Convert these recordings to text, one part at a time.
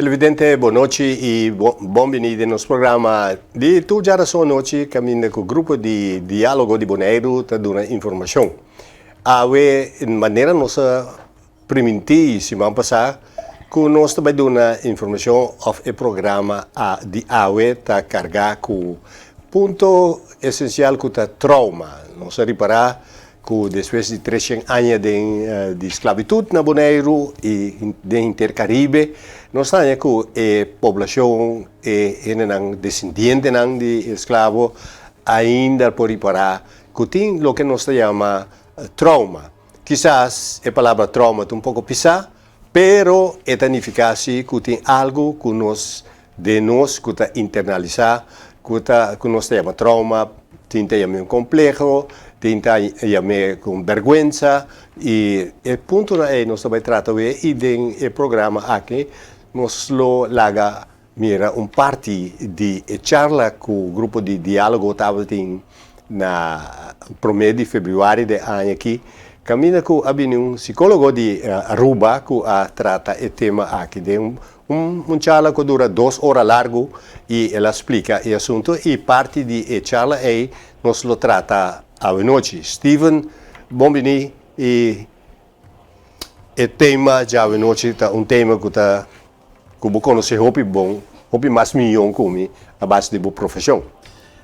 Televidente, bon nochi y bon bini den nos programa di Tur Djarason Anochi kaminda ku grupo di Diálogo di Boneiru ta duna informashon. Awe manera nos a primintí siman pasá ku nos ta bai duna informashon òf e programa a di awe ta kargá ku punto esensial ku ta trouma. Nos a ripará ku despues di treshen aña den di sklabitut na Boneiru i den henter Karibe, nos ta haña ku e poblashon, e hendenan desendientenan di esklabo ainda por ripará ku tin loke nos ta yama trouma. Kisas e palabra trouma ta un poko pisá, pero e ta nifiká si ku tin algu ku nos Den nos ku ta internalisá ku ta ku nos ta yama trauma, tin ta yam'é un kompleho, tin ta yam'é ku un bèrgwensa i e puntonan ei nos ta bai trata awe i den e programa aki nos lo laga mira un parti di e charla ku grupo di diálogo tabatin na promé di febrüari di e aña aki kaminda ku a bini un sikólogo di Aruba ku a trata e tema aki den un Un charla ku dura dos ora largu i el a splika e asuntu i parti di e charla ei nos lo trata awenochi. Steven, bon bini i e tema djawenochi ta un tema ku ta ku bo konosé hopi bon, hopi mas miyon ku mi a base di bo profeshon.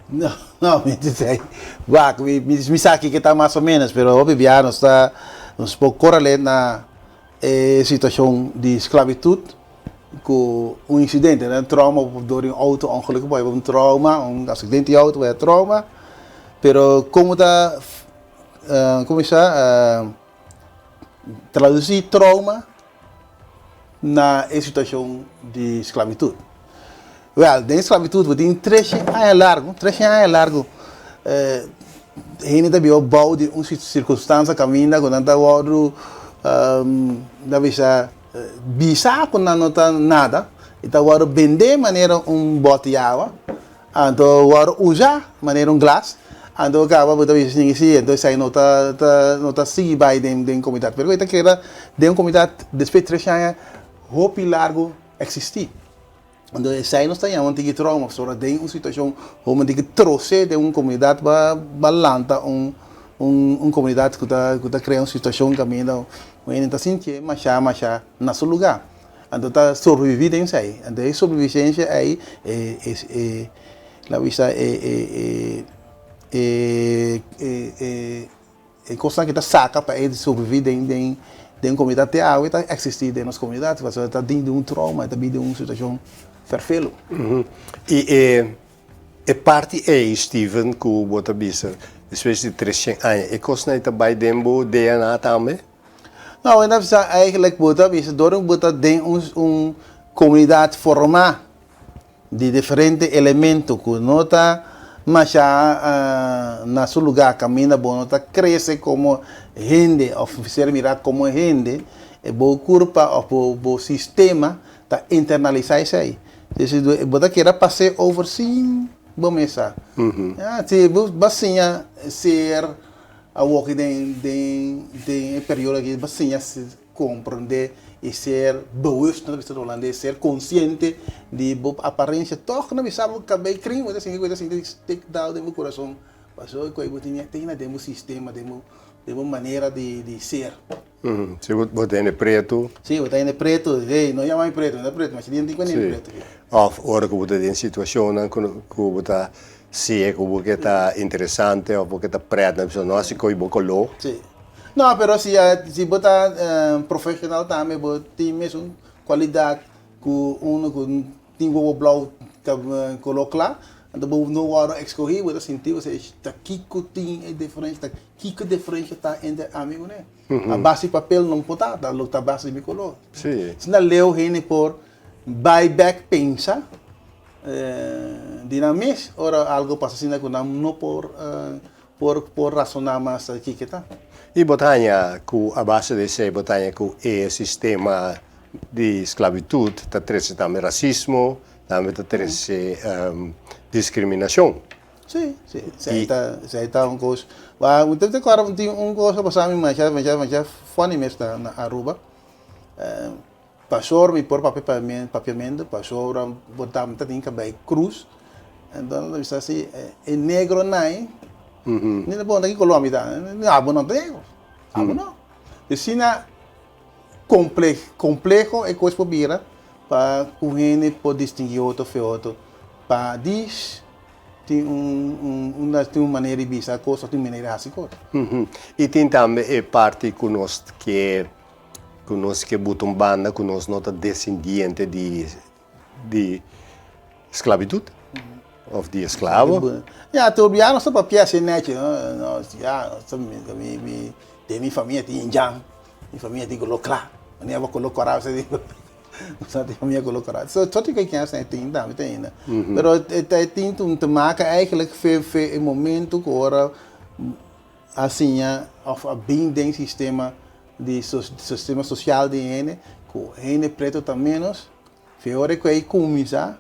No, no, mi ta say, wak, mi mi sa kiko ta mas o menos, pero hopi bia nos ta nos por korale na E situashon di sklabitut ku un insidente, un trauma dor di un outo ongeluk por un trauma, un aksidente di outo por trauma, pero komo ta komo bisa tradusí trauma na e situashon di sklabitut. Wèl, den sklabitut bo tin treshen aña largu, treshen aña largu, hende ta biba bou di un sirkunstansia kaminda ku nan ta wòrdu, ta bisa, bisa ku nan no ta nada, i ta wòrdu bendé manera un bòt di awa, anto wòrdu usá manera un glas, anto kaba bo ta bisa si si, anto esei no ta no ta sigui bai den komunidat. Pero e ta keda den un komunidat despues di treshen aña hopi largu eksistí. Anto esei nos ta yama un tiki trauma pasobra den un situacion hopi un tiki trose den un comunidad ba ba lanta un un comunidad cu ta cu ta crea un situacion caminda un hende ta sintié masha masha na su lugar anto ta sobrevivi den esei anto e sobrevivencia ei e e e bisa e e e e e E kosnan ki ta saka pa e sobrevivi den den den komunidat te awe ta eksistí den nos komunidat pasobra e ta bin di un trauma, e ta bin di un situashon fèrfelu. I e e parti ei, Steven, ku bo ta bisa despues di treshen aña, e kosnan ei ta bai den bo DNA tambe? No, bo ta bisa eigenlijk bo ta bisa dor bo ta den un un komunidat formá di diferente elemento ku no ta masha na su lugá kaminda bo no ta krese komo hende òf ser mirá komo hende, e bo kurpa òf bo bo sistema ta internalisá esei. Entonces bo ta keda pas'é over sin bo mes sa. Ya, si bo ba siña ser awoki den den den e periodo aki bo siña Komprendé i ser bewust, nan ta bisa na holandes, ser konsiente di bo aparensia. Tòg nan bisa bo kabei krin, bo ta sinti ku e ta sinti stik dal den bo kurason, pasobra ku bo tin e den bo sistema, den bo den bo manera di di ser. Si bo ta hende pretu. Si, bo ta hende pretu, hey, no yama mi pretu, mi ta pretu, ma si den tin ku hende pretu. Òf ora ku bo ta den situashonnan ku bo ta siña ku bo ke ta interesante òf bo ke ta prèt, nan bisa no hasi ko'i bo koló. Si. No, pero si si bo ta profesional tambe bo tin mesun cualidad cu uno cu tin wowo blauw ta color cla, anto bo no wordo escogi, bo ta sinti bo ta kico tin e diferencia, ta kico diferencia ta entre ami cu ne. A base di papel no por ta, ta lo ta base di mi color. Asina leu hende por bay bek pensa di nan mes ora algo pasa asina cu nan no por Por por rasoná mas kiko ta. I bo ta haña ku a base di esei bo ta haña ku e sistema di sklabitut ta trese tambe rasismo, tambe ta trese diskriminashon. Sí, sí, esei ta esei ta un kos. Mi ta kòrda tin un kos a pasa mi masha masha masha funny mes na Aruba. Pastor mi por papia papiamento pasobra bo ta mi ta tin cabey cruz enton nan ta bisa si e negro nai mi ta pregunta ki color mi ta abo no ta negro abo no asina compleho e cos por bira pa cu hende por distingui otro fe otro pa dis tin un tin un manera di bisa cos of tin un manera di haci cos. Y tin tambe e parti cu nos ke Ku nos ke buta un banda ku nos no ta desendiente di di sklabitut òf di esklabo. Ya, tur bia nos ta papia así nechi, no? Nos, ya, nos ta, mi, mi, den mi famia tin indjan, mi famia tin koló kla, manera bo koló kòrá, nos ta tin famia koló kòrá. So, so tin keken asina tin tambe te ainda. Pero e ta tin te maka eigenlijk fe fe e momento ku ora A siña of a bin den sistema di sistema social di hende ku hende preto ta menos, fe ora ku ei kuminsá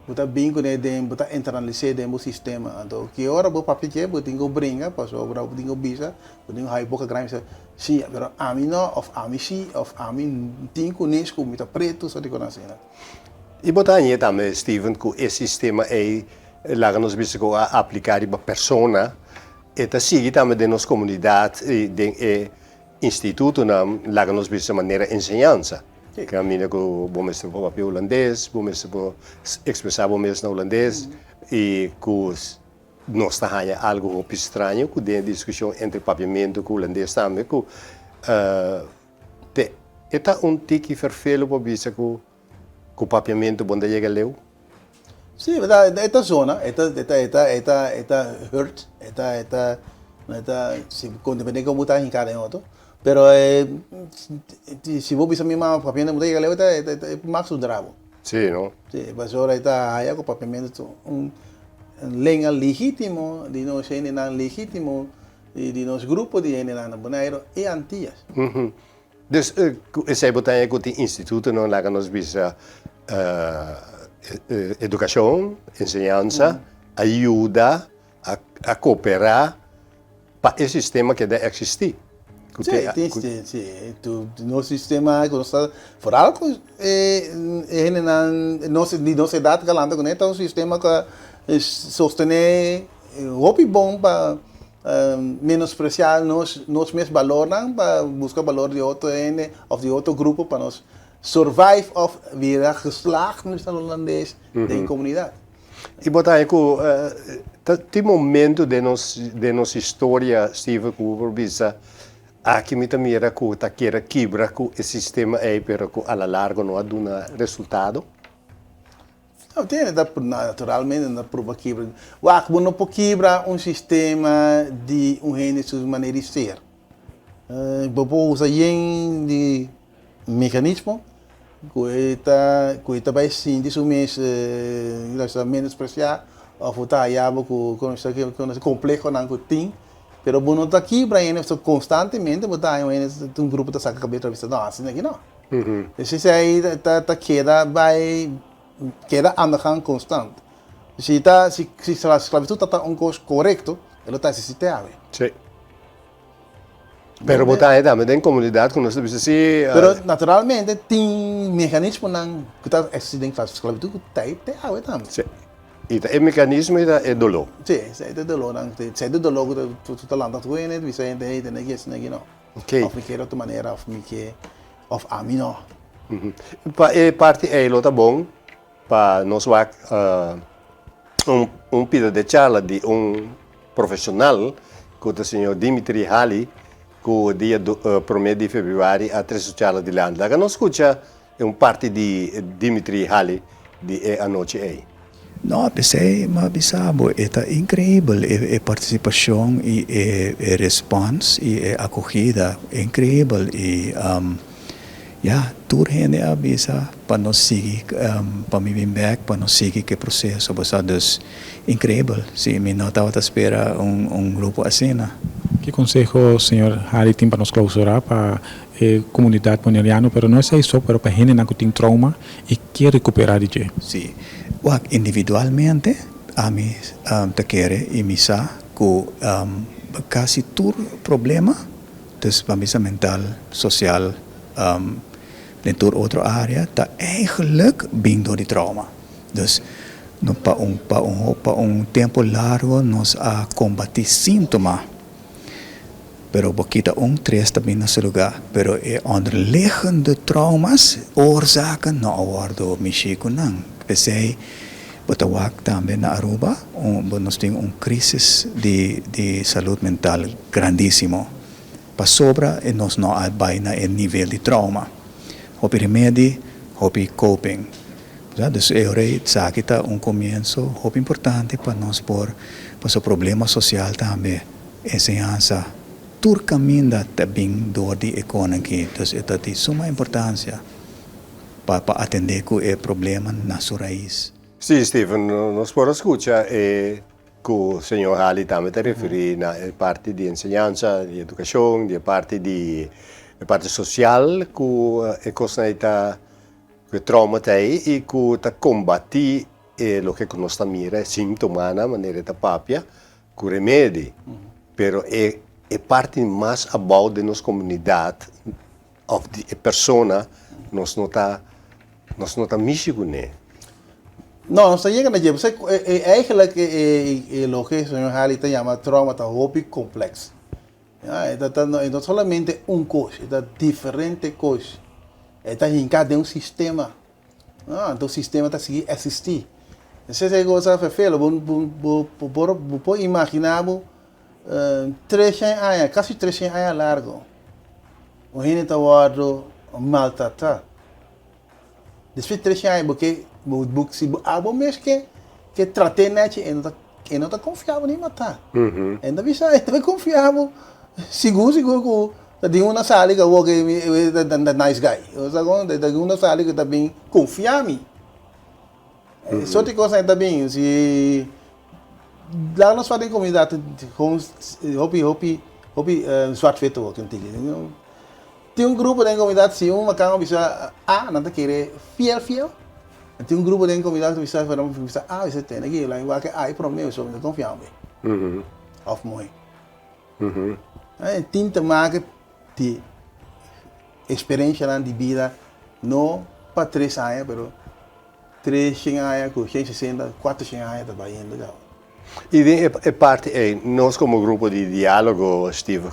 bo ta bin kuné den bo ta internalis'é den bo sistema. Anto ki ora bo papia dje bo tin ku bringa pasobra bo tin ku bisa, bo tin ku haña boka grandi bisa si pero ami no of ami si of ami tin kunes ku mi ta preto esaki ku asina. I bo ta hañ'é tambe Steven ku e sistema ei laga nos bisa ku a apliká riba persona E ta sigui tambe den nos komunidat i den e institutonan, laga nos bisa manera enseñansa. Kaminda ku bo mester por papia hulandes, bo mester por ekspresá bo mes na hulandes i ku nos ta haña algu hopi straño ku den e diskushon entre papiamentu ku hulandes tambe ku te e ta un tiki ferfelu pa bisa ku Ku papiamentu bo no ta yega leu? Sí, e ta zona, e ta, e ta, e ta, e ta, e ta hurt, e ta, e ta, e ta, si, depende kon bo ta hinká den otro. Pero e, si bo bisa mi mama papiamentu bo ta yega leu, e ta, e ta, e mas dura bo. Sí, no? Sí, pasobra e ta haya ku papiamentu ta un lenga legítimo di nos hendenan legítimo, di nos grupo di hendenan na Boneiru i Antias. Dus ku esei bo ta haña ku tin institutonan laga nos bisa edukashon, enseñansa, a yuda, a koperá pa e sistema keda eksistí. Sí, sí, sí. Nos sistema ku nos ta, foral ku e hendenan di nos edat ku a lanta kuné ta un sistema ku a sostené hopi bon pa Menospreciá nos nos mes balornan pa busca balor di otro hende of di otro grupo pa nos survive of bira geslaagd, nos ta holandes, den comunidad. I bo ta haña ku ta tin momento den nos den nos historia, Steven, ku bo por bisa, aki mi ta mira ku ta kere kibra ku e sistema ei, pero ku a la largo no a duna resultado? No tin, ta naturalmente no ta proba kibra. Wak, bo no por kibra un sistema di un hende su manera di ser. Bo por usa yen di mecanismo ku e ta ku e ta bai sinti su mes menospresiá òf bo ta haya bo ku komplehonan ku tin, pero bo no ta kibra hende pasobra konstantemente bo ta haya un hende, un grupo ta saka kabes ta bisa no asina aki no. Esei ta keda bai keda anda gan konstant. Si ta si si sklabitut ta ta un kos korekto, e lo ta eksistí te awe. Sí. Pero bo ta haña tambe den komunidat ku nos ta bisa si. Pero naturalmente tin mekanismonan ku ta eksistí den sklabitut ku ta ei te awe tambe. Sí. I ta e mekanismo ei ta e doló. Sí, esei ta e dolónan. Esei ta e doló ku ta lanta tur hende, bisa hende, hey, tene ki esei, tene ki no. Ok. Of mi ke di otro manera, of mi ke, of ami no. Pa e parti ei lo ta bon pa nos wak un un pida de charla di un profesional ku ta señor Dimitri Hali ku dia prome di februari a trese su charla dilanti. Laga nos skucha E un parti di Dimitri Hali di e anochi ei. No, p'esei mi a bisa bo, e ta increibel e participacion y e respons y e acogida, increibel y ya, tur hende a bisa pa nos sigui, pa mi bin bek, pa nos sigui cu e proceso, bo sa, dus increibel, si, mi no tabata spera un grupo asina. Ki conseho señor Hali tin pa nos clausura pa E comunidad boneriano, pero no esey so, pero pa hendenan cu tin trauma y kier recupera di dje. Sí. Wak, individualmente ami ta kere y mi sa cu casi tur problema, dus pa bisa mental, social, Den tur otro área ta eigenlijk bin dor di trauma. Dus no pa un pa un pa un tempu largu nos a kombatí síntoma, pero bo kita un tres ta bin na su lugá. Pero e onderliggende trauma's, oorzaken, no a wòrdu mishí ku nan. P'esei bo ta wak tambe na Aruba un nos tin un krísis di di salud mental grandísimo. Pasobra e nos no a bai na e nivel di trauma. Hopi remedi, hopi coping. Dus e ora ei esaki ta un comienso hopi importante pa nos por pasobra problema social tambe, enseñansa, tur caminda ta bin door di e conan aki. Dus e ta di suma importancia pa pa atende cu e problema na su rais. Sí, Steven, nos por a scucha e Ku señor Hali tambe ta referí na e parti di enseñansa, di edukashon, di e parti di e parti sosial ku e kosnan ei ta, ku e trouma ta ei i ku ta kombatí e loke ku nos ta mira, e síntomanan manera e ta papia, ku remedi. Pero e e parti mas abou den nos komunidat òf di e persona nos no ta Nos no ta mishi kuné. No, nos ta yega na dje. Pasobra eigenlijk e loke señor Halley ta yama trauma ta hopi complex. Ya, e ta e no solamente un kos, e ta diferente kos. E ta hinká den un sistema. Anto sistema ta sigui eksistí. Esei e kos ferfelo. Bo bo bo bo por imaginá bo treshen aña, kasi treshen aña largo. Un hende ta wòrdu maltratá. Despues di tres aña bo ke bo bo si bo abo mes ke ke trat'é nèchi e no ta e no ta konfia bo ni matá. E no ta bisa e ta konfia bo sigur sigur ku ta den un a sali ku awor ke mi ta ta nice guy. Bo sa kon? Ta den un a sali ku ta bin konfia mi. Sorti kosnan ta bin si laga nos wak den komunidat hopi hopi hopi zwart wit awor kintiki. Tin un grupo den komunidat si un makan a bisa A nan ta kere fiel fiel en tin un grupo den komunidat ku bisa bisa A bisa tene ki laga wak e A e prome so mi ta konfia mi òf moe. Tin te make di eksperenshanan di bida no pa tres aña pero tres shen aña ku shen sesenta kuater shen aña ta bai hende kaba. I den e parti ei nos komo grupo di diálogo Steve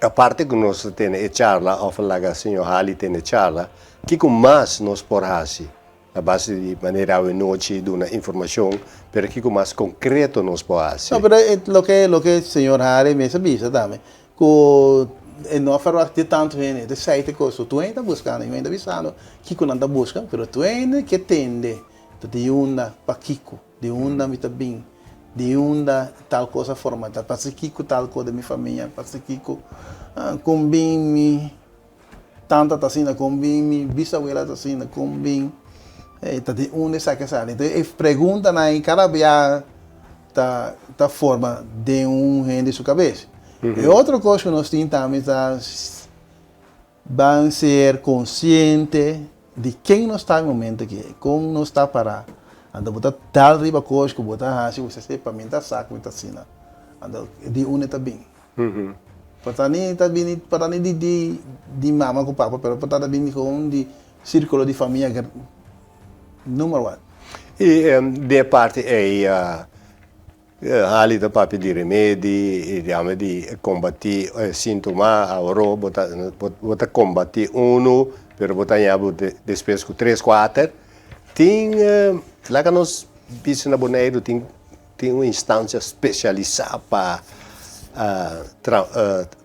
aparte ku nos ta tene e charla òf laga señor Hali tene e charla kiko mas nos por hasi A base di manera awenochi duna informashon, pero kiko mas konkreto nos por hasi? No, pero e loke loke señor Harry mes a bisa tambe, ku e no a ferwagt di tantu hende, e ta esei kos ku tur hende ta buskando, i hende ta bisando kiko nan ta buska, pero tur hende ke tende ta di unda, pakiko, di unda mi ta bin, di unda tal kos a forma, ta pasikiko tal kos den mi famia, pasikiko kon bin mi. Tanta ta asina kon bin, mi bisawela ta asina kon bin, e ta di unda esaki a sali. Entonces e preguntanan ei kada bia ta ta forma den un hende su kabes. E otro kos ku nos tin tambe ta ban ser konsiente di ken nos ta e momento aki, kon nos ta pará. Anto bo ta dal riba kos ku bo ta hasi, bo sa sepa mi ta sa ku mi ta asina. Anto di unda e ta bin. Por ta ni ta bini por ta ni di di di mama ku papa pero por ta ta bini kon di sirkulo di famia number one. I den e parti ei Hali ta papia di remedi i diame di kombatí e sintoma aworó bo ta bo ta kombatí unu pero bo ta haña bo despues ku tres kuater tin laga nos bisa na Boneiru tin Tin un instancia specialisa pa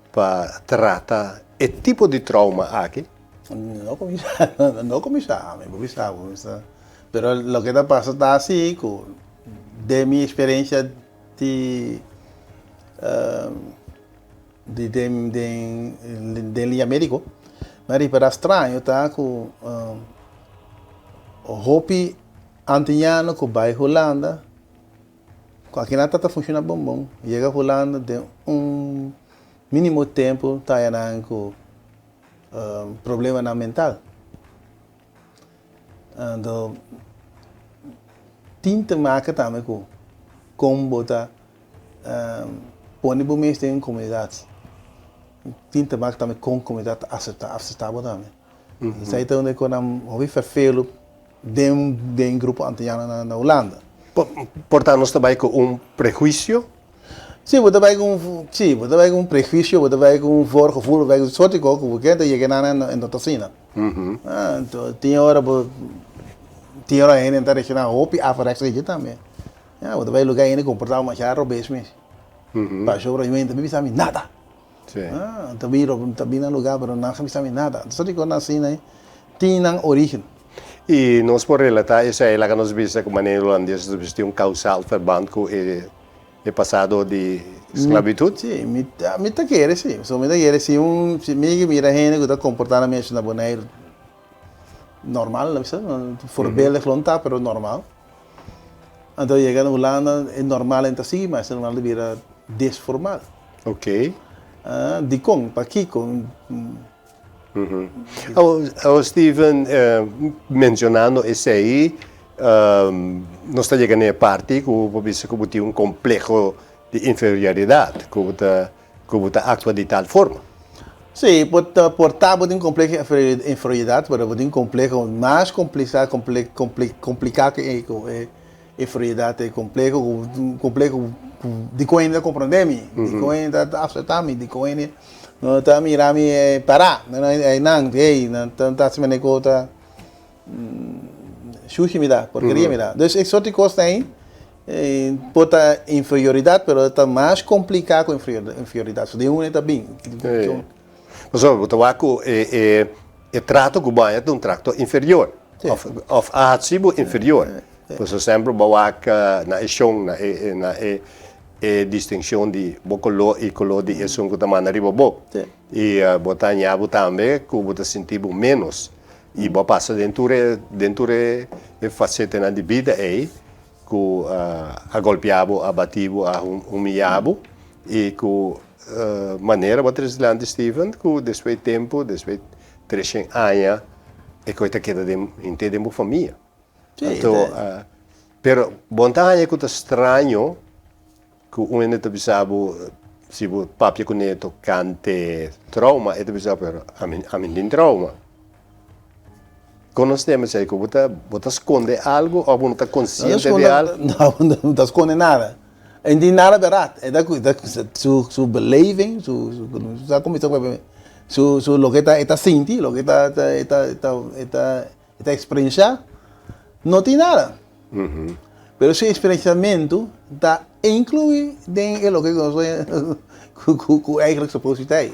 pa trata e tipo di trauma aki? No cu mi sa, no cu mi sa, mi por bisa bo, mi sa. Pero loke ta pasa ta asi cu den mi experiencia di di den den den liña medico, mi a ripara straño ta cu hopi Antiñano ku bai Hulanda, ku akinan ta ta funshoná bon bon, yega Hulanda den un mínimo tempu ta haña nan ku problemanan mental. Anto tin te make tambe ku kon bo ta pone bo mes den un komunidat, tin te make tambe kon komunidat ta aseptá bo tambe. Esei ta un di konan hopi ferfelu den den grupo antiano na na Hulanda. Por ta nos ta bai ku un prehuisio? Si, bo ta bai ku un, si, bo ta bai ku un prehuisio, bo ta bai ku un voorgevoel, bo ta bai ku sorti kos ku bo ke ta yega nan e no ta asina. Anto tin ora bo, tin ora hende ta reacciona hopi averechts dje tambe. Ya, bo ta bai luga hende komporta bo masha robes mes. Pasobra mi no ta bisa mi nada. Ah, ta bin rob, ta bin na luga pero nan sa bisa mi nada. Sorti kos asina tin nan origen. I nos por relatá esei laga nos bisa ku manera hulandes ta bisti un kausaal verband ku e e pasado di sklabitut? Sí, mi ta mi ta kere sí. So mi ta kere si un si mi mira hende ku ta komportá nan mes na Boneiru normal, lo bisa, voorbeeldig lo no ta pero normal. Anto yega na Hulanda e normal no ta sigui mas, e normal ta bira desformal. Ok. Dikon? Pakiko? Awor Steven, mencionando esey, nos ta yega na e parti cu bo bisa cu bo tin un compleho di inferioridad, cu bo ta, cu bo ta actua di tal forma. Sí, por ta, por ta bo tin compleho di inferioridad, pero bo tin compleho mas complica, complica cu e inferioridad, e compleho cu, compleho cu dikon hende ta comprende mi, dikon hende ta acepta mi, dikon hende no ta mira mi para, nan, hey, nan ta haci manera cu ta shushi mi ta, porkeria mi ta. Dus e soort di cosnan ey por ta inferioridad, pero ta mas complica cu inferioridad. So di unda e ta bin. Pasobra bo ta wak cu e trato cu bo haña ta un trato inferior, of a haci bo inferior. Pasobra semper bo a wak na e shon, na e e distincion di bo color y color di esun cu ta manda riba bo. Y bo ta haña bo tambe cu bo ta sinti bo menos. Y bo a pasa den tur e den tur e facetenan di bida ey cu a golpea bo, a bati bo, a humiya bo y cu manera bo a trece dilanti Steven cu despues tempo, despues treshen aña e coy ta keda den henter den bo famia. Anto, pero bo no ta haña cu ta straño Ku un hende ta bisa bo, si bo papia kuné tokante trauma, e ta bisa pero ami ami no tin trauma. Kon nos tema esei? Ku bo ta bo ta skonde algu òf bo no ta konsiente di algu? No, no ta skonde nada. E no tin nada bèrdat. E ta su su beleving, su su sa komo su su loke e ta sinti, loke e ta e ta e ta E ta eksperensiá no tin nada. Pero su eksperensiamentu ta inkluí den e loke ku nos ku ku eigentlik suppose ta ei.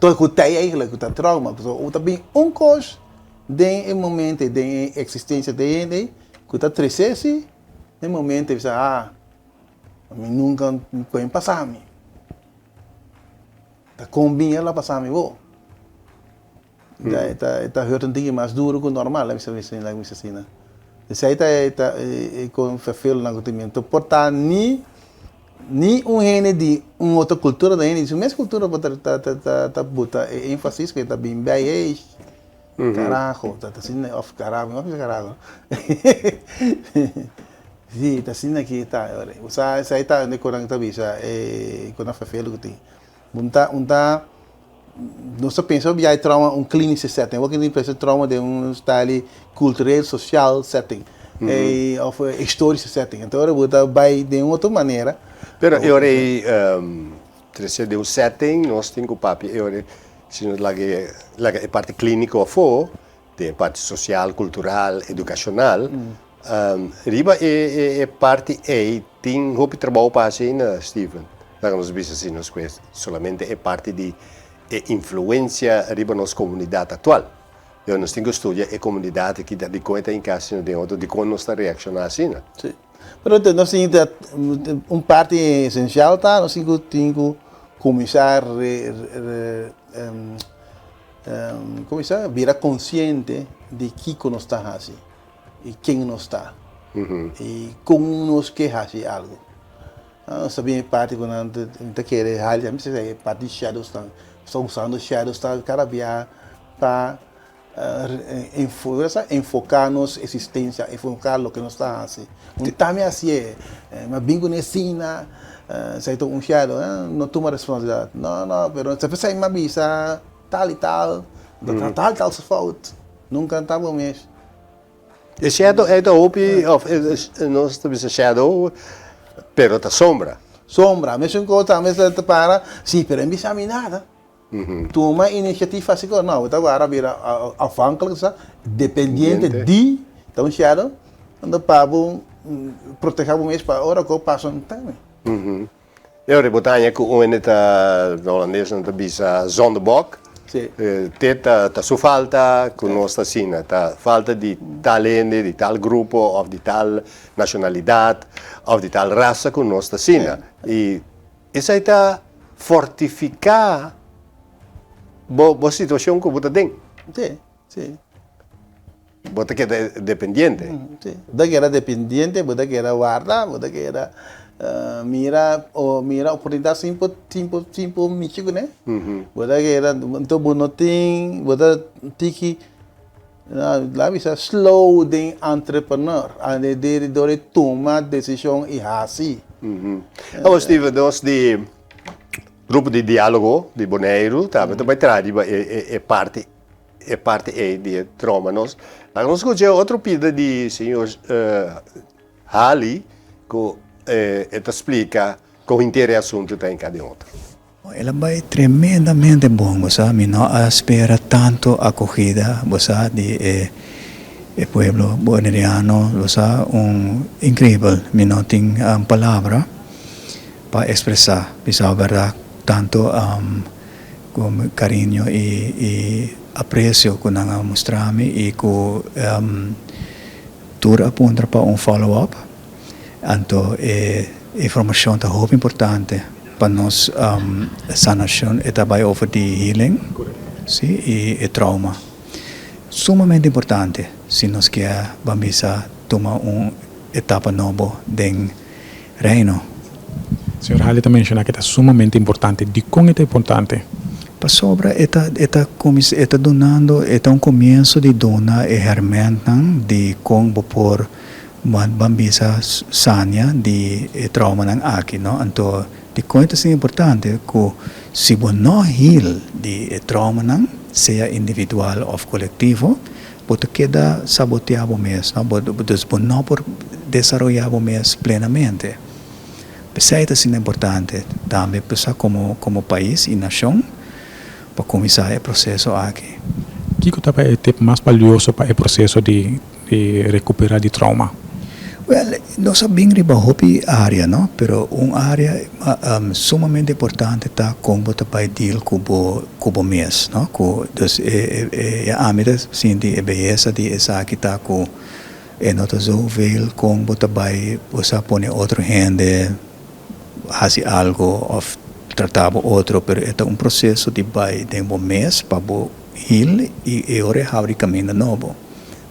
Ku ta ei eigentlik, ku ta trauma. Pasobra ta bin un kos den e momento ei, den e eksistensia di e hende ei, ku ta tres'é si den e momento ei bisa, ah, mi nunka koe pasa mi. Ta kon bin el a pasa mi bo. E ta e ta hurt un tiki mas duro ku normal, laga mi bisa laga mi bisa asina. Esei ta e ta e kon ferfelnan ku tin mi. Anto por ta ni ni un hende di un otro kultura ta hende di su mes kultura por ta ta ta ta buta e énfasis ku e ta bin bei hey karaho ta ta asina òf karaho mi no a bisa karaho si ta asina ki ta. Osea esei ta e konan ta bisa e konan ferfelu ku tin. Un ta un ta Nos ta pensa hopi ya e trauma un klinische setting. Awor ki pensa trauma den un style kultureel, sosial setting of historische setting. Anto ora bo ta bai den un otro manera. Pero e ora ei trese den un setting nos tin ku papia e ora si nos laga e laga e parti kliniko afó den e parti sosial, kultural, edukashonal riba e parti ei tin hopi trabou pa hasi ainda Steven. Laga nos bisa si nos kue solamente e parti di e influencia riba nos comunidad actual. Pero nos tin cu studia e comunidad aki ta dicon e ta hinca asina den otro, dicon nos ta reacciona asina. Sí. Pero nos tin ta un parti esencial ta nos tin cu tin cu cuminsa re re cuminsa bira consciente di kico nos ta haci y ken nos ta y con nos ke haci algo. Nos ta bin e parti ku nan ta kere hali, mi ta e parti di shadows nan, nos ta usando shadows ta kada bia pa enfoká nos eksistensia, enfoká loke nos ta hasi. Un ta mi hasié, mi a bin ku ne asina, esei ta un shadow, no tuma responsabilidat, no no, pero esei mi a bisa tal i tal, tal i tal su fout. Nunka ta bo mes. E shadow ei ta hopi of nos ta bisa shadow pero ta sombra. Sombra, mesun kos tambe ta para, si pero e bisa mi nada. Tuma inisiativa hasi kos, no, bo ta wara bira afhankelijk sa, dependiente di, ta un shadow, anto pa bo proteha bo mes pa ora ku pasa un teme. E ora bo ta haña ku un hende ta, na holandes nan ta bisa zondebok, te ta su falta ku nos ta asina, ta falta di tal hende, di tal grupo òf di tal nashonalidat òf di tal rasa ku nos ta asina. I esei ta fortifiká bo situashon ku bo ta den. Si. Bo ta keda dependiente. Si. Bo ta keda dependiente, bo ta keda warda, bo ta keda mira o mira oportunidat sin por sin por sin por michi kuné. Bo ta keda, anto bo no tin, bo ta tiki laga bisa slow den entrepreneur, dor di tuma desishon i hasi. Awor Steven, nos di grupo di dialogo di Boneiru tambe ta bai traha riba e parti E parti ei di e troma nos. Laga nos scucha otro pida di señor Hali cu e ta splica con henter e asunto ta hinca den otro. El a bai tremendamente bon, bo sa, mi no a spera tanto acogida, bo sa, di e e pueblo boneriano, bo sa, un increibel, mi no tin palabra pa expresa, bisa berdad, tanto Ku kariño i apresio ku nan a mustra mi i ku tur a puntra pa un follow up. Anto e informashon ta hopi importante pa nos sanashon, e ta bai over di healing si i e trauma. Sumamente importante si nos ke ban bisa tuma un etapa nobo den Reino. Señor Halley ta menciona cu ta sumamente importante. Dicon e ta importante? Pasobra e ta e ta cuminsa e ta dunando e ta un comienso di duna e hermentnan di con bo por ban bisa sania di e traumanan aki no. Anto dicon e ta asina importante cu si bo no heal di e traumanan sea individual of colectivo Bo ta keda saboteá bo mes, no? Bo, dus bo no por desaroyá bo mes plenamente. P'esei ta asina importante tambe p'esei komo, komo pais i nashon pa kuminsá e proseso aki. Kiko ta e tip mas balioso pa e proseso di, di rekuperá di trauma? Wèl, nos a bin riba hopi área, no? Pero un área sumamente importante ta kon bo ta bai deal ku bo ku bo mes, no? Ku dus e e ami ta sinti e beyesa di esaki ta ku e no ta zoveel kon bo ta bai bo sa pone otro hende hasi algo òf trata bo otro, pero e ta un proseso di bai den bo mes pa bo heal i e ora e habri kaminda nobo.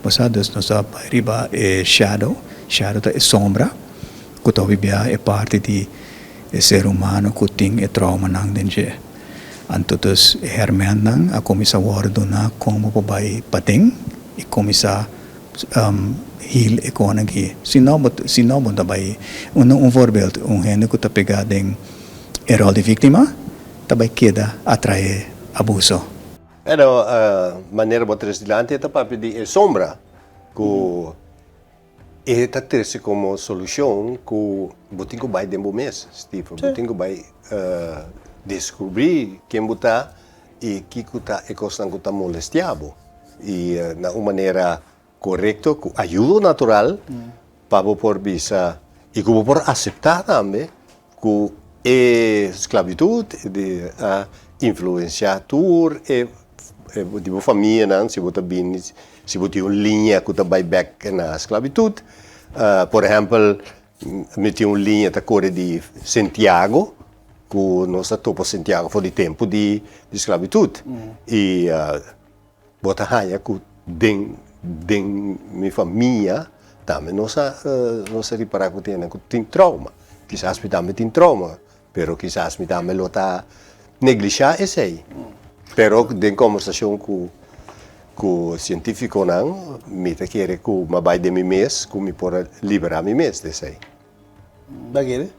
Bo sa, dus nos ta bai riba e shadow, shadow ta e sombra ku ta hopi bia e parti di e ser humano ku tin e traumanan den dje. Anto dus e hèrmèntnan a kuminsá wòrdu duná kon bo por bai paden i kuminsá heal e konan aki. Si no bo si no bo ta bai, un un voorbeeld, un hende ku ta pegá den e ròl di víktima ta bai keda atraé abuso. Pero manera bo trese dilanti e ta papia di e sombra ku e ta trese komo solushon ku bo tin ku bai den bo mes, Steve. Bo tin ku bai deskubrí ken bo ta i kiko ta e kosnan ku ta molestiá bo. I na un manera korekto ku ayudo natural pa bo por bisa i ku bo por aseptá tambe ku e sklabitut di a influensiá tur e di bo famianan si bo ta bini si bo tin un liña ku ta bai bèk na sklabitut. Por ehèmpel mi tin un liña ta kore di Sentiago ku nos ta topa Sentiago for di tempu di sklabitut i Bo ta haña ku den den mi famia tambe nos a nos a ripará ku tin hende ku tin trauma. Kisas mi tambe tin trauma, pero kisas mi tambe lo ta neglishá esei. Pero den kombersashon ku ku sientífikonan mi ta kere ku mi a bai den mi mes ku mi por a liberá mi mes di esei. Ba kere?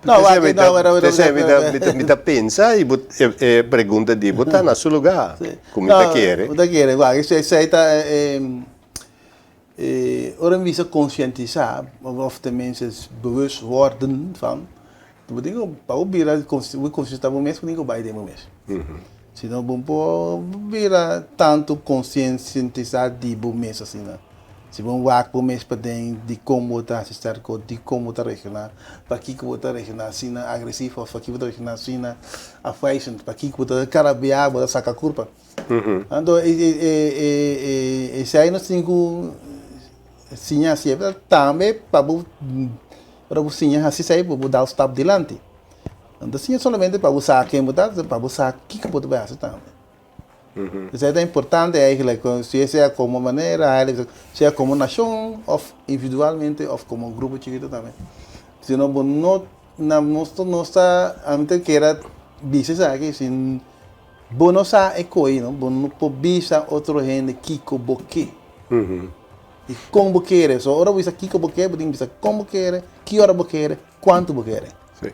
No, wak, no, pero, pero, Pesei mi ta, mi ta, mi ta pensa i bo, e, e pregunta di bo ta na su lugá, ku mi ta kere. Bo ta kere, wak, esei, esei ta e, e, ora mi bisa konsientisá, òf tenminste bewust worden van, bo tin ku, pa bo bira konsientisá bo mes, bo tin ku bai den bo mes. Si no bo por bira tantu konsientisá di bo mes asina. Si bo wak bo mes paden dikon bo ta hasi sèrto kos, dikon bo ta reakshoná, pakiko bo ta reakshoná asina agresivo òf pakiko bo ta reakshoná asina afwijzend, pakiko bo ta karabiá, bo ta saka kurpa. Anto esei nos tin ku siña hasié, pero tambe pa bo ora bo siña hasi esei bo por dal stap dilanti. No ta siña solamente pa bo sa ken bo ta, pa bo sa kiko bo ta bai hasi tambe. Esei ta importante eigenlijk, si sea komo manera, sea komo nashon òf individualmente òf komo grupo chikitu tambe. Si no bo no na nos nos ta ami ta kere bisa esaki si bo no sa e koe no bo no por bisa otro hende kiko bo ke i kon bo kere. So ora bo bisa kiko bo ke bo tin bisa kon bo kere, ki ora bo kere, kuantu bo kere. Sí.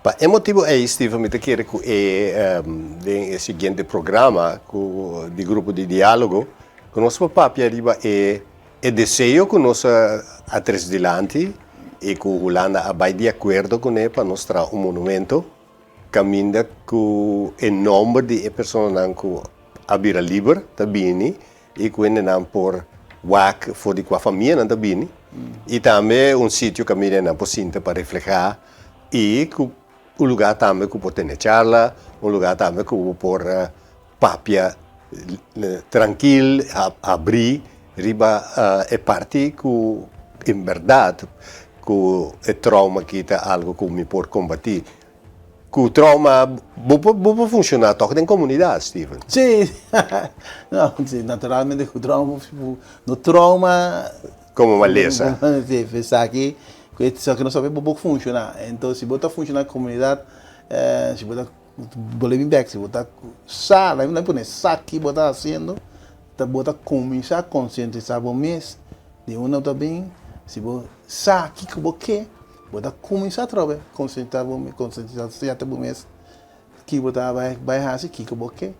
Pa e motibu ei, Steven, mi ta kere ku e den e siguiente programa ku di grupo di diálogo ku nos por papia riba e e deseo ku nos a tres dilanti i ku Hulanda a bai di akuerdo kuné pa nos traha un monumento kaminda ku e nòmber di e personanan ku a bira liber ta bini i ku hendenan por wak for di kua famianan ta bini i tambe un sitio kaminda nan por sinta pa reflehá i ku un lugá tambe ku por tene charla, un lugá tambe ku bo por papia trankil, habrí riba e parti ku en bèrdat ku e trauma aki ta algu ku mi por kombatí. Ku trauma bo por bo por funshoná tòg den komunidat, Steven. Sí, no, sí, naturalmente ku trauma no trauma. Komo malesa. Sí, esaki ku esaki no sabe bo por funshoná. Entonces si bo ta funshoná komunidat, si bo ta bo lo bin bèk, si bo ta sa, laga mi pone sa ki bo ta hasiendo, ta bo ta kuminsá konsientisá bo mes di unda bo ta bin, si bo sa kiko bo ke. Bo ta kuminsá atrobe konsentrá bo mes, konsentrá bo mes ki bo ta bai bai hasi, kiko bo ke.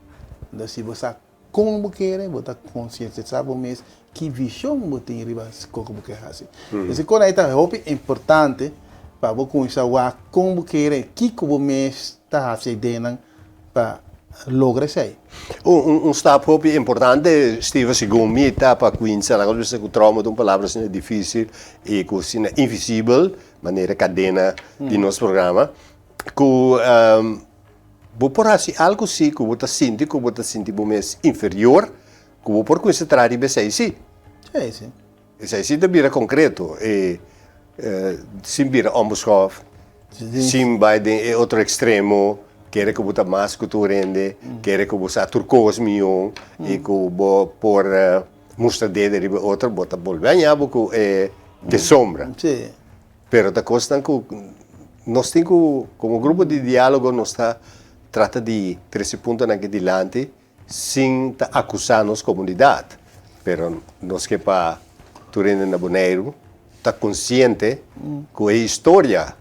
Enton si bo sa kon bo kere, bo ta konsientisá bo mes ki vishon bo tin riba kiko bo ke hasi. Esei kos ei ta hopi importante pa bo kuminsá wak kon bo kere, kiko bo mes ta hasi ideanan pa logra esei. Un stap hopi importante, Steven, segun mi ta pa cuinsa, laga nos bisa cu trauma ta un palabra asina dificil y cu asina invisibel, manera cadena di nos programa, cu bo por haci algo si cu bo ta sinti cu bo ta sinti bo mes inferior, cu bo por cuinsa traha riba esei si. Sí, sí. Esei si ta bira concreto e sin bira onbeschoft, sin bai den e otro extremo, kere cu bo ta mas cu tur hende, kere cu bo sa tur cos mion y cu bo por mustra dede riba e otro, bo ta bolbe haña bo cu e sombra. Pero ta cosnan cu nos tin cu, como grupo di dialogo nos ta trata di trece puntonan aki dilanti Sin ta akusá nos komunidat, pero nos ke pa tur hende na Boneiru ta konsiente ku e historia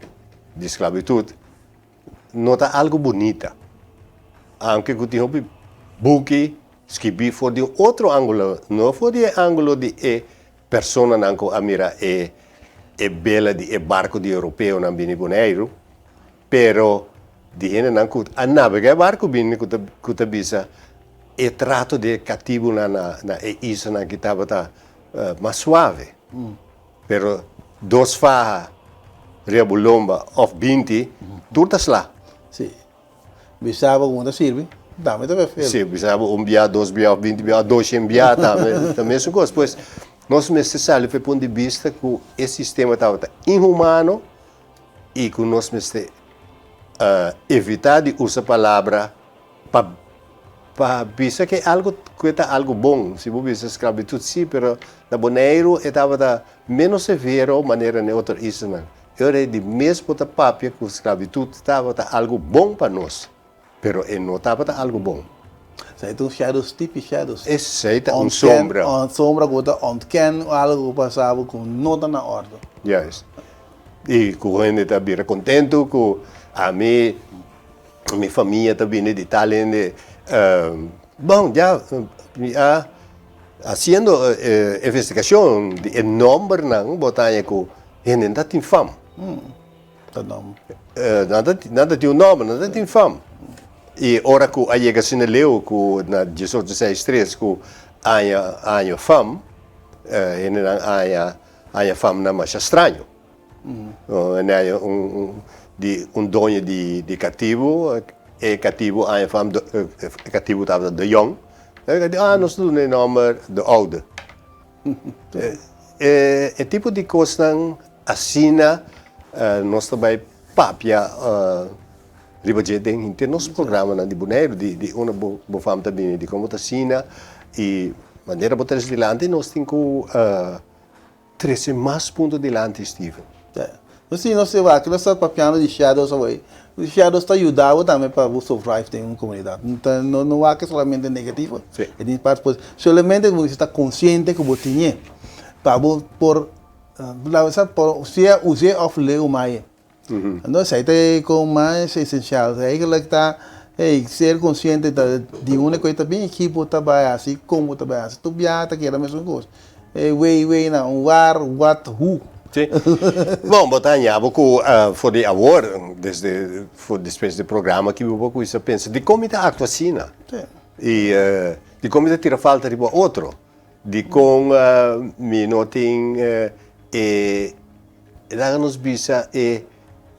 di sklabitut no ta algu bunita. Aunke ku tin hopi buki skibí for di un otro ángulo, no for di e ángulo di e personanan ku a mira e e bela di e barku di europeonan bini Boneiru, pero Di hendenan ku a nabegá e barku bini ku ta ku ta bisa e trato di e katibunan na na e islanan aki tabata mas suave. Pero dos faha riba bo lomba òf binti tur ta sla. Sí. Bisa bo ku ta sirbi tambe ta bai Sí, bisa bo un bia, dos bia òf 20 bia òf doshen bia tambe ta mesun kos. Pues nos mester sali for e punto di bista ku e sistema tabata inhumano i ku nos mester evitá di usa palabra pa pa bisa ke algu ku e ta algu bon. Si bo bisa sklabitut sí, pero na Boneiru e tabata ménos severo manera na e otro islanan. E ora ei di mes bo ta papia ku sklabitut tabata algu bon pa nos, pero e no tabata algu bon. Esei ta un shadows, tipi shadows. Esei ta un sombra. Un sombra ku bo ta ontken algu ku pasa bo ku no ta na òrdu. Juist. I ku hende ta bira kontentu ku ami, mi famia ta bini di tal hende. Bon, ya mi a hasiendo investigashon di e nòmbernan bo ta haña ku hende ta tin fam. Ta nòmber. Nan ta nan ta tin un nòmber, nan ta tin fam. I ora ku a yega asina leu ku na diesocho seis tres ku aña aña fam, hendenan aña Haña famnan masha straño. Hende haña un di un doño di di katibu, e katibu haña fam, e katibu tabata de Jong. E di, ah, nos ta duna e nòmber de Oude. E e tipo di kosnan asina nos ta bai papia riba dje den henter nos programanan di Boneiru, di di unda bo bo fam ta bini, di kon bo ta asina i manera bo trese dilanti nos tin ku Trece mas punto dilanti Steven. No si nos wak nos ta papiando di shadows awey. Shadows ta yuda bo tambe pa bo survive den un comunidad. No no wak solamente negativo. E tin parti positivo. Solamente bo mester ta consciente cu bo tin e pa bo por por sea use of leu maye. Anto esei ta e kon mas esensial. Eigenlijk ta, hey, ser konsiente ta di unda ku e ta bin i ki bo ta bai hasi, kon bo ta bai hasi. Tur biaha ta keda mesun kos. E wei wei na un waar, wat, hoe. Sí. Bon, bo ta haña bo ku for di awor, desde for despues di programa aki bo por kuminsá pensa, dikon mi ta aktua asina? I dikon mi ta tira falta riba otro? Dikon mi no tin e Laga nos bisa e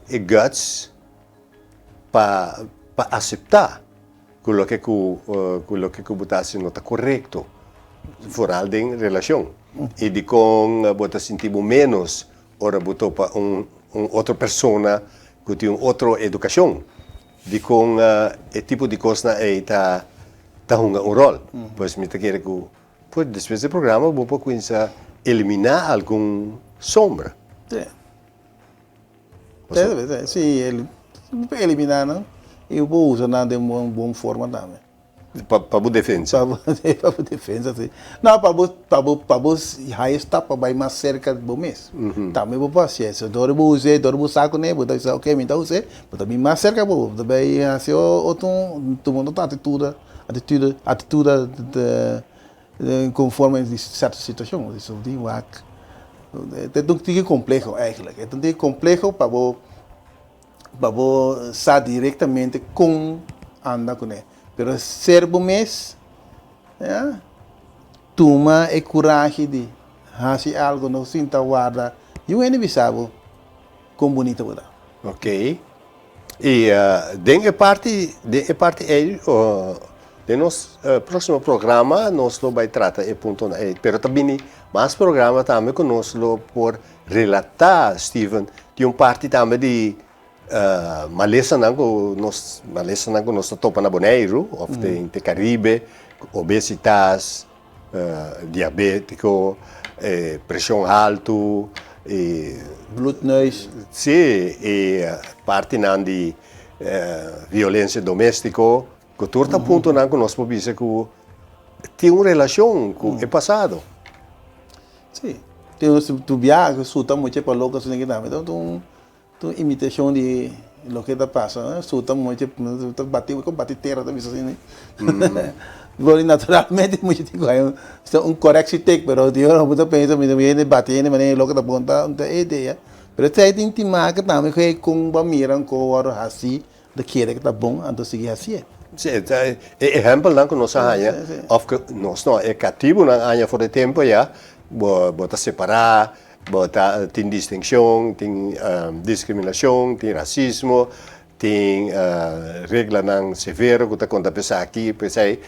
e guts pa pa aseptá ku loke ku ku loke ku bo ta hasi no ta korekto, foral den relashon. I dikon bo ta sinti bo ménos ora bo topa un un otro persona ku tin un otro edukashon? Dikon e tipo di kosnan ei ta ta hunga un ròl? Pues mi ta kere ku Pues despues di programa bo por cuminsa elimina algun sombra. Sí. Sí, bo por elimina nan y bo por usa nan den un bon forma tambe. Pa pa bo defensa. Pa bo defensa, sí. No, pa bo pa bo pa bo haya e stap pa bai mas cerca di bo mes. Tambe bo por haci eso. Dor bo us'e, dor bo sa cune, bo ta bisa ok mi ta us'e, bo ta bin mas cerca bo, bo ta bai haci otro, tuma otro atitude. Atitude, atitude de conforme di cierto situacion. Dus bo tin wak, e ta un tiki compleho eigenlijk. E ta un tiki compleho pa bo, pa bo sa directamente con anda cune. Pero ser bo mes, ya, tuma e curashi di haci algo, no sinta warda niun hende bisa bo con bunita bo ta. Ok. I den e parti den e parti ei den nos próksimo programa nos lo bai trata e puntonan ei. Pero ta bini mas programa tambe ku nos lo por relatá, Steven. Tin un parti tambe di malesanan ku nos malesanan ku nos ta topa na Boneiru òf den te Karibe, obesitas, Diabétiko, preshon haltu, e. Bloedneus. Sí, e partinan di violensia doméstiko, ku tur ta puntonan ku nos por bisa ku tin un relashon ku e pasado. Sí, tin un tu biaha ku suta mucha pa loko asina ki tambe ta un. Ta un imitashon di loke ta pasa, su ta mucha ta bati ku bati tera ta bisa asina. Gori naturalmente mucha tin ku haña un koreksi tek pero di ora bo ta pensa mi hende bati hende manera loke ta bon ta e idea. Pero esei tin tin maka tambe ku e kon bo a mira un ko wòrdu hasi ta kere ku ta bon anto sigui hasié. Sí, e ehèmpelnan ku nos a haña òf ku nos no, e katibunan a haña for di tempu ya, bo bo ta separá, bo ta tin distinshon, tin diskriminashon, tin rasismo, tin reglanan severo ku ta konta pa esaki, pa esei.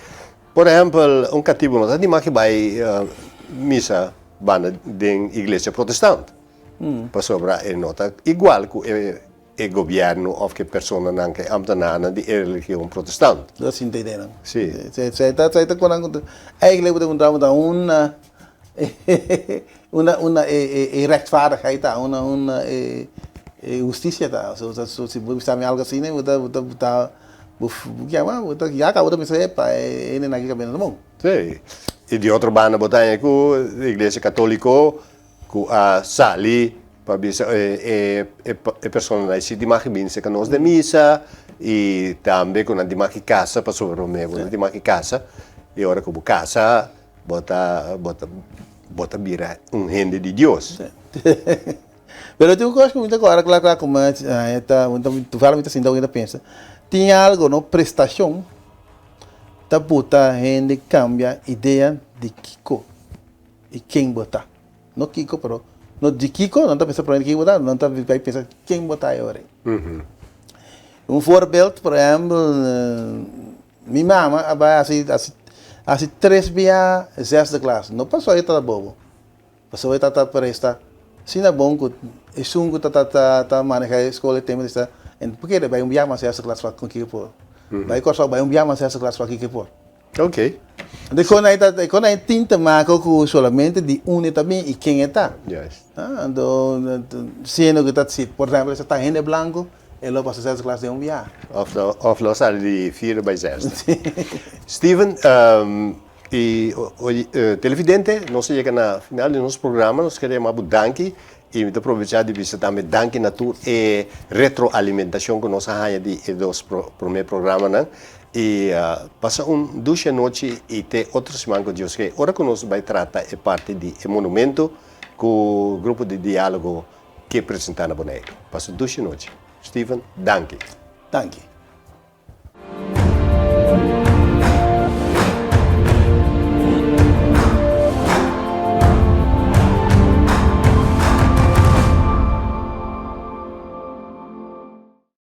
Por ehèmpel, un katibu no ta anima ke bai misa banda den iglesia protestant, pasobra e no ta igual ku e E gobièrnu òf ku e personanan, ku e ámtenarnan di e religion protestant. Lo sinta ideanan. Sí. Esei ta, esei ta konan ku ta, eigenlijk bo ta puntra bo ta una, una, una e e e rechtvaardigheid ta, una, una e e hustisia ta. So, so si bo bisa mi algu asina bo ta, bo ta, bo ta, bo yama, bo ta ya kaba bo ta pensa epa e hendenan aki kabia na bon. Sí. I di otro banda bo ta haña ku iglesia katoliko ku a sali. Pa bisa e e personanan si di maki bini serka nos den misa i tambe ku nan di maki kasa pasobra promé bo no di maki kasa i ora ku bo kasa bo ta bo ta bo ta bira un hende di Dios. Pero tin un kos ku mi ta kòrda kla kla ku mi ta toevallig mi ta sinta mi ta pensa tin algo no prestashon ta buta hende kambia idea di kiko i ken bo ta. No kiko pero no di kiko nan ta pensa prome di kiko bo ta nan ta bai pensa ken bo ta e ora ei. Un voorbeeld por ehempel mi mama a bai hasi hasi hasi tres bia zesde klas no pasobra e tabata bobo pasobra e tabata presta asina bon ku esun ku ta ta ta maneha e skol e tempo ta por kere bai un bia mas zesde klas pa kiko por bai Kòrsou bai un bia mas zesde klas pa kiko por. Ok. Di kon ei ta, kon ei tin te maka ku solamente di unda e ta bin i ken e ta. Juist. Ah, anto siendo ku ta si por ehempel esei ta hende blanku, e lo pasa zesde klas den un biaha. Of lo, of lo sali di vierde bai zesde. Steven, i televidente, nos a yega na final di nos programa, nos kere yama bo danki i mi ta probecha di bisa tambe danki na tur e retroalimentacion ku nos a haña di e dos prome programanan. I pasa un dushi anochi i te otro siman ku Dios ke ora ku nos bai trata e parti di e monumento ku grupo di dialogo ke presenta na Boneiru. Pasa un dushi anochi. Steven, danki. Danki.